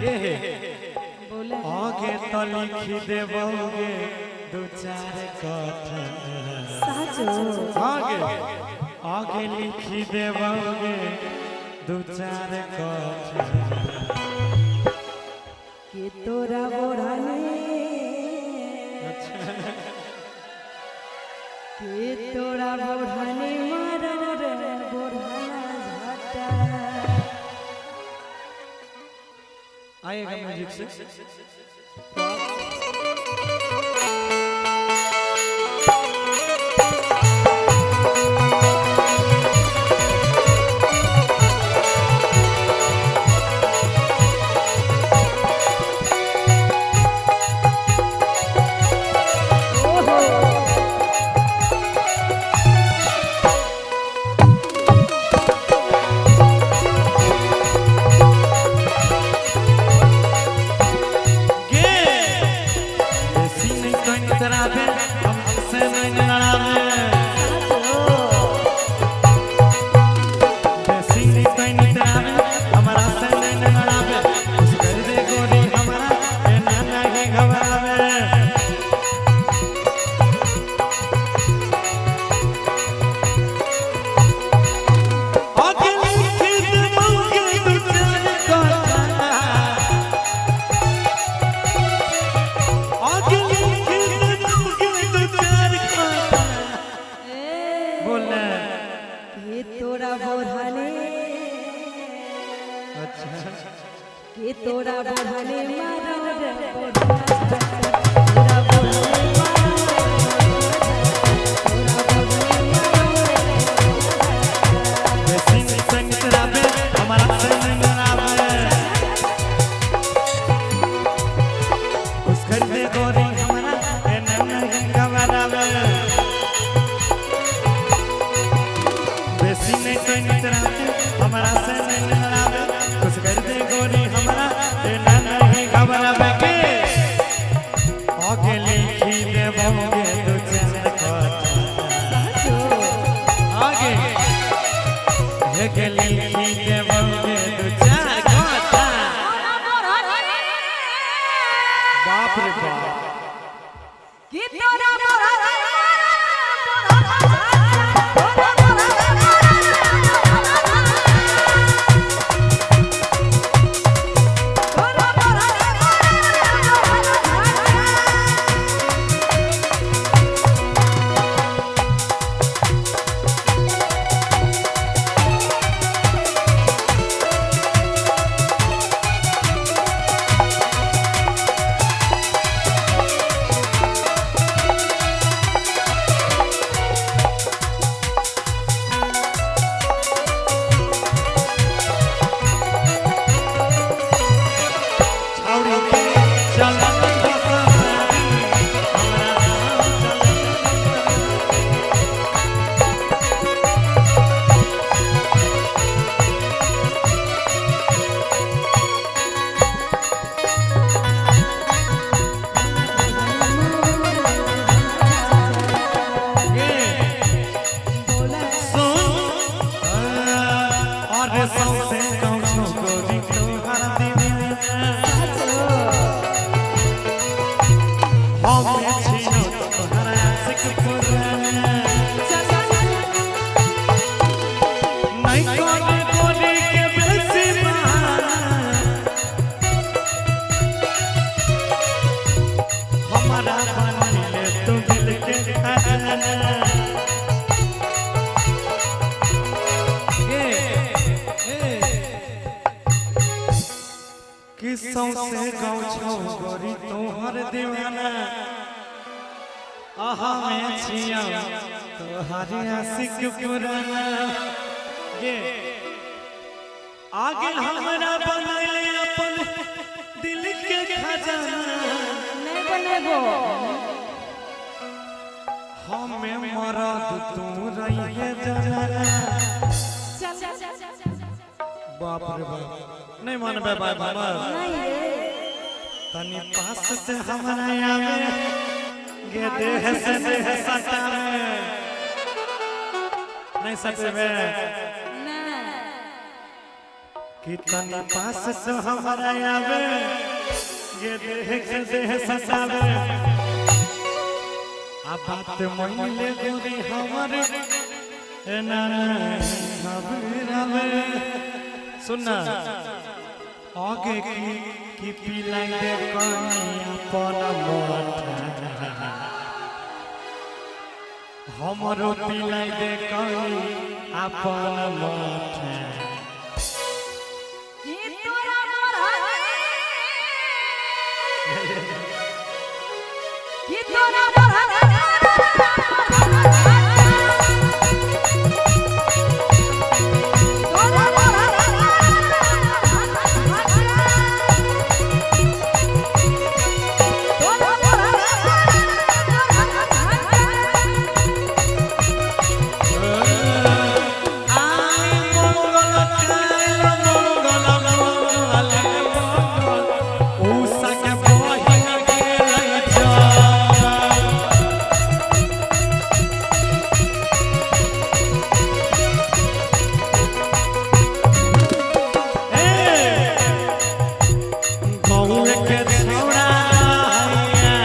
गे हे। बोले। आगे तो लिखी देबोगे दू चार कथा। साचो। आगे आगे लिखी देबोगे दू चार कथा। के तोरा बोढ़ाने। अच्छा। के तोरा बोढ़ाने मारल रे बोढ़ाना झाटा। आएगा म्यूजिक से। ओहो। गे बेसी नहीं तो इतरावे हमसे नहीं लड़ावे। बेसी नहीं तो इतरावे हमारा से नहीं लड़ावे। कुछ कर दे गोरी हमारा ए नाना के घबरावे। आगे लिखी देबोगे दू चार कथा। आगे लिखी देबोगे दू चार कथा। ए। बोले। के तोरा बोढ़ाने। अच्छा। के तोरा बोढ़ाने मारल रे बोढ़ाना झाटा। तोरा बोढ़ाने मारल रे तोरा बोढ़ाने मारल रे बेसी नहीं तो इतरावे हमारा से नहीं लड़ावे। कुछ कर दे गोरी हमारा ए नाना के घबरावे। बेसी नहीं तो इतरावे हमारा से नहीं लड़ावे। कुछ कर दे गोरी हमारा ए नाना के घबरावे। के आगे लिखी देबोगे दू चार कथा। साचो। आगे एक लिखी देबोगे दू चार कथा। बाप रे बाप। के तोरा बोढ़ाने मारल रे बोढ़ाना झाटा। तोरा बोढ़ाने मारल रे बोढ़ाना झाटा। तोरा बोढ़ाने मारल रे बोढ़ाना झाटा। छाउड़ी के चलत बसवारी हमरा नाम चलत बसवारी। गे बोला। सुन और सौसे गाँव छो गोरी तोहर दीवाना। साचो। हमें छिनो तोहर आशिक पुराना। नहीं कोने गोरी के बेसी बहाना। हमारा बनले तू दिल के खजाना। ए, ए, कि सौसे गाँव छौ गोरी तोहर दीवाना। आहा मैं छिया तोहर आशिक पुराना। गे आगे हमरा बनले अपन दिल के खजाना। नहीं बनेबो। हमें मरद तू रहिए जाना। चल। बाप रे बाप नहीं मानबे बाप हमर। नहीं रे। तनी पास से हमरा आवे गे देह से देह सटावे। नहीं सटेबे। ना। कि कि तनी पास से हमरा आवे ये देह के देह ससावे आ बात मोइन ले गोरी हमर ए ना ना घबरावे। सुनना आगे की कि पिलाई दे कनिया पन मोठा हमरो पिलाई दे कनी अपन मोठा। कि तोरा बढ़ने कि तोरा बढ़ने तोरा आई मंगल काल मंगल मंगल मंगल उषा के बहिन गेलै चल। ए गौर के छौड़ा हैया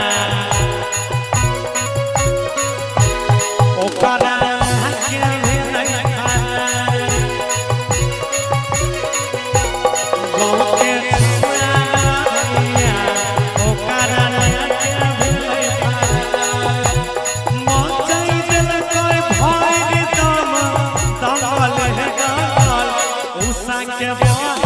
ओकरा के भेलै खाना। गौर के छौड़ा हैया ओकरा के भेलै खाना। मचै देलकै भरि दम दमल हे दमल उषा के बहिन।